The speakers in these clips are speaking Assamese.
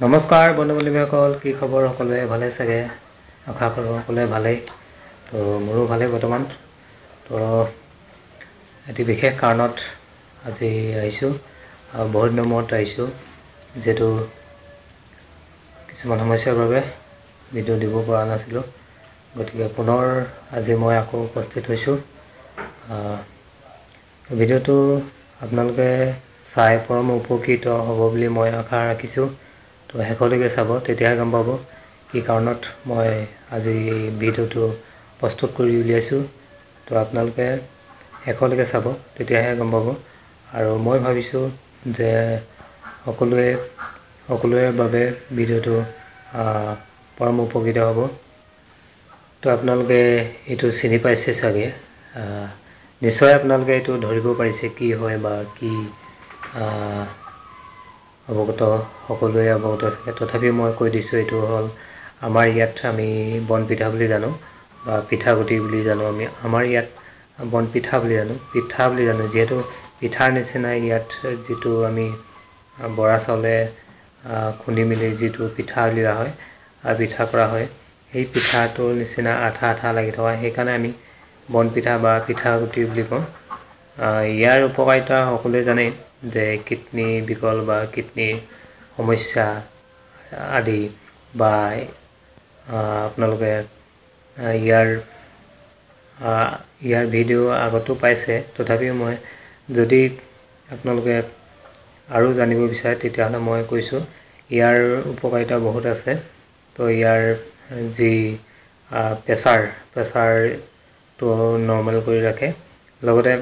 নমস্কাৰ বন্ধু বান্ধৱীসকল, কি খবৰ? সকলোৱে ভালে চাগে, আশা কৰোঁ সকলোৱে ভালেই। তো মোৰো ভালেই বৰ্তমান। তো এটি বিশেষ কাৰণত আজি আহিছোঁ, বহুত দিনৰ মূৰত আহিছোঁ, যিহেতু কিছুমান সমস্যাৰ বাবে ভিডিঅ' দিব পৰা নাছিলোঁ। গতিকে পুনৰ আজি মই আকৌ উপস্থিত হৈছোঁ। ভিডিঅ'টো আপোনালোকে চাই পৰম উপকৃত হ'ব বুলি মই আশা ৰাখিছোঁ। তো শেষলৈকে চাব, তেতিয়াহে গম পাব কি কাৰণত মই আজি এই ভিডিঅ'টো প্ৰস্তুত কৰি উলিয়াইছোঁ। তো আপোনালোকে শেষলৈকে চাব, তেতিয়াহে গম পাব। আৰু মই ভাবিছোঁ যে সকলোৰে বাবে ভিডিঅ'টো পৰম উপকৃত হ'ব। তো আপোনালোকে এইটো চিনি পাইছে চাগে, নিশ্চয় আপোনালোকে এইটো ধৰিব পাৰিছে কি হয় বা কি, অৱগত সকলোৱে অৱগত চাগে। তথাপিও মই কৈ দিছোঁ, এইটো হ'ল আমাৰ ইয়াত আমি বনপিঠা বুলি জানো বা পিঠাগুটি বুলি জানো। আমি আমাৰ ইয়াত বনপিঠা বুলি জানো, পিঠা বুলি জানো, যিহেতু পিঠাৰ নিচিনাই ইয়াত যিটো আমি বৰা চাউলে খুন্দি মেলি যিটো পিঠা উলিওৱা হয়, পিঠা কৰা হয়, সেই পিঠাটোৰ নিচিনা আঠা আঠা লাগি থকা, সেইকাৰণে আমি বনপিঠা বা পিঠাগুটি বুলি কওঁ। ইয়াৰ উপকাৰিতা সকলোৱে জানে যে কিডনী বিকল বা কিডনীৰ সমস্যা আদি, বা আপোনালোকে ইয়াৰ ইয়াৰ ভিডিঅ' আগতো পাইছে। তথাপিও মই যদি আপোনালোকে আৰু জানিব বিচাৰে তেতিয়াহ'লে মই কৈছোঁ, ইয়াৰ উপকাৰিতা বহুত আছে। তো ইয়াৰ যি প্ৰেছাৰটো নৰ্মেল কৰি ৰাখে, লগতে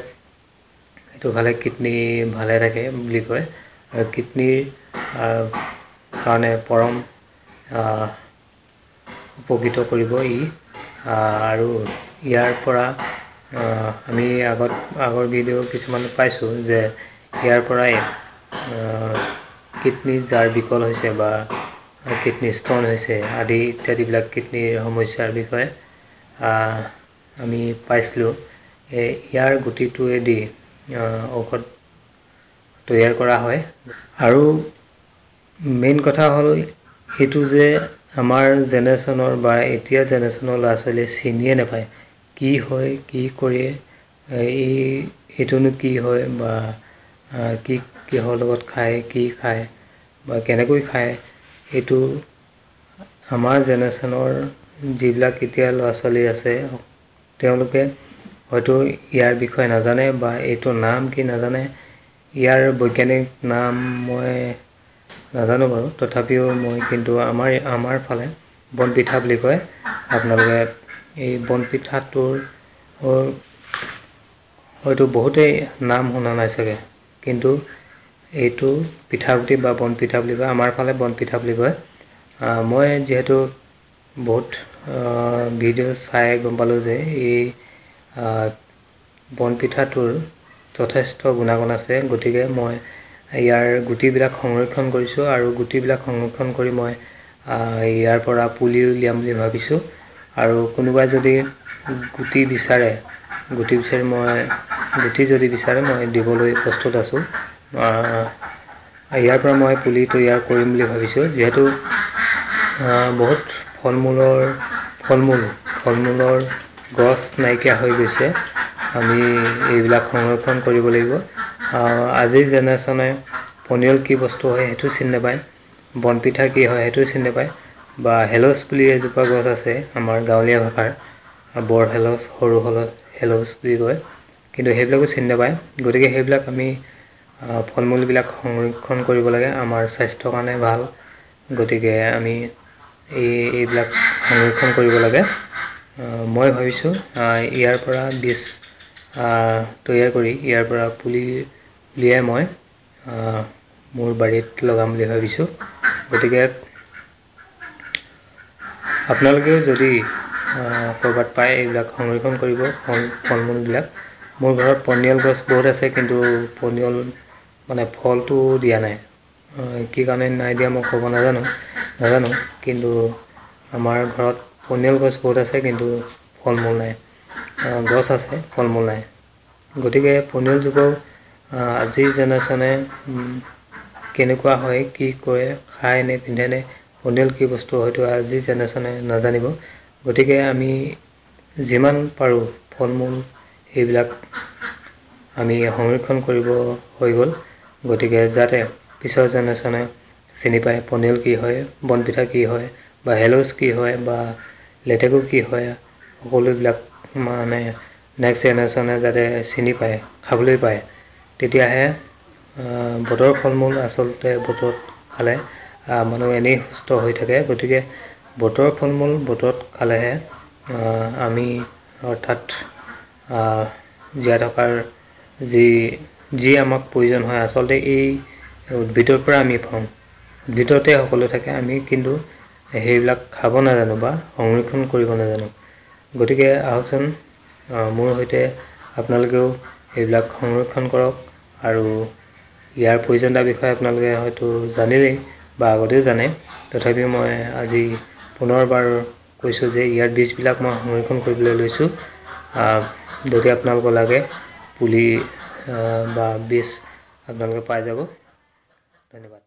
এইটো ভালে কিডনী ভালে থাকে বুলি কয়, আৰু কিডনীৰ কাৰণে পৰম উপকৃত কৰিব ই। আৰু ইয়াৰ পৰা আমি আগৰ ভিডিঅ' কিছুমান পাইছোঁ যে ইয়াৰ পৰাই কিডনী যাৰ বিকল হৈছে বা কিডনী ষ্ট'ন হৈছে আদি ইত্যাদিবিলাক কিডনীৰ সমস্যাৰ বিষয়ে আমি পাইছিলোঁ। ইয়াৰ গুটিটোৱেদি ঔষধ তৈয়াৰ কৰা হয়। আৰু মেইন কথা হ'ল এইটো যে আমাৰ জেনেৰেশ্যনৰ বা এতিয়া জেনেৰেশ্যনৰ ল'ৰা ছোৱালীয়ে চিনিয়ে নাপায় কি হয়, কি কৰে, এই এইটোনো কি হয় বা কি কিহৰ লগত খায়, কি খায় বা কেনেকৈ খায়, এইটো আমাৰ জেনেৰেশ্যনৰ যিবিলাক এতিয়া ল'ৰা ছোৱালী আছে তেওঁলোকে হয়তো ইয়াৰ বিষয়ে নাজানে বা এইটোৰ নাম কি নাজানে। ইয়াৰ বৈজ্ঞানিক নাম মই নাজানো বাৰু, তথাপিও মই কিন্তু আমাৰ ফালে বনপিঠা বুলি কয়। আপোনালোকে এই বনপিঠাটোৰ হয়তো বহুতেই নাম শুনা নাই চাগে, কিন্তু এইটো পিঠাগুটি বা বনপিঠা বুলি কয়, আমাৰ ফালে বনপিঠা বুলি কয়। মই যিহেতু বহুত ভিডিঅ' চাই গম পালোঁ যে এই বনপিঠাটোৰ যথেষ্ট গুণাগুণ আছে। গতিকে মই ইয়াৰ গুটিবিলাক সংৰক্ষণ কৰিছোঁ আৰু গুটিবিলাক সংৰক্ষণ কৰি মই ইয়াৰ পৰা পুলি উলিয়াম বুলি ভাবিছোঁ। আৰু কোনোবাই যদি গুটি বিচাৰে, গুটি যদি বিচাৰে মই দিবলৈ প্ৰস্তুত আছোঁ। ইয়াৰ পৰা মই পুলি তৈয়াৰ কৰিম বুলি ভাবিছোঁ, যিহেতু বহুত ফল মূলৰ গছ নাইকিয়া হৈ গৈছে। আমি এইবিলাক সংৰক্ষণ কৰিব লাগিব। আজিৰ জেনেৰেশ্যনে পনিয়ল কি বস্তু হয় সেইটো চিনি নাপায়, বনপিঠা কি হয় সেইটো চিনি নাপায়, বা হেলচ বুলি এজোপা গছ আছে আমাৰ গাঁৱলীয়া ভাষাৰ, বৰ হেলচ, সৰু হেলচ বুলি কয়, কিন্তু সেইবিলাকো চিনি নাপায়। গতিকে সেইবিলাক আমি ফল মূলবিলাক সংৰক্ষণ কৰিব লাগে, আমাৰ স্বাস্থ্যৰ কাৰণে ভাল। গতিকে আমি এইবিলাক সংৰক্ষণ কৰিব লাগে। মই ভাবিছোঁ ইয়াৰ পৰা বীজ তৈয়াৰ কৰি ইয়াৰ পৰা পুলি উলিয়াই মই মোৰ বাৰীত লগাম বুলি ভাবিছোঁ। গতিকে আপোনালোকেও যদি ক'ৰবাত পায় এইবিলাক সংৰক্ষণ কৰিব ফল মূলবিলাক। মোৰ ঘৰত পনিয়ল গছ বহুত আছে, কিন্তু পনিয়ল মানে ফলটো দিয়া নাই, কি কাৰণে নাই দিয়া মই ক'ব নাজানো, কিন্তু আমাৰ ঘৰত পনিয়ল গছ বহুত আছে, কিন্তু ফল মূল নাই, গছ আছে ফল মূল নাই। গতিকে পনিয়লজোপাও আজিৰ জেনেৰেশ্যনে কেনেকুৱা হয়, কি কৰে, খায় নে পিন্ধে নে, পনিয়ল কি বস্তু হয়তো আজি জেনেৰেশ্যনে নাজানিব। গতিকে আমি যিমান পাৰোঁ ফল মূল এইবিলাক আমি সংৰক্ষণ কৰিব হৈ গ'ল। গতিকে যাতে পিছৰ জেনেৰেশ্যনে চিনি পায় পনিয়ল কি হয়, বনপিঠা কি হয়, বা হেলচ কি হয়, বা লেটেকু কি হয়, সকলোবিলাক মানে নেক্সট জেনেৰেশ্যনে যাতে চিনি পায়, খাবলৈ পায়। তেতিয়াহে বতৰৰ ফল মূল আচলতে বতৰত খালে মানুহ এনেই সুস্থ হৈ থাকে। গতিকে বতৰৰ ফল মূল বতৰত খালেহে আমি অৰ্থাৎ জীয়াই থকাৰ যি যি আমাক প্ৰয়োজন হয়, আচলতে এই উদ্ভিদৰ পৰা আমি পাওঁ। উদ্ভিদতে সকলো থাকে, আমি কিন্তু সেইবিলাক খাব নাজানো বা সংৰক্ষণ কৰিব নাজানো। গতিকে আহকচোন মোৰ সৈতে আপোনালোকেও এইবিলাক সংৰক্ষণ কৰক। আৰু ইয়াৰ প্ৰয়োজনীয়তাৰ বিষয়ে আপোনালোকে হয়তো জানিলেই বা আগতেও জানে, তথাপিও মই আজি পুনৰবাৰ কৈছোঁ যে ইয়াৰ বীজবিলাক মই সংৰক্ষণ কৰিবলৈ লৈছোঁ। যদি আপোনালোকৰ লাগে পুলি বা বীজ আপোনালোকে পাই যাব। ধন্যবাদ।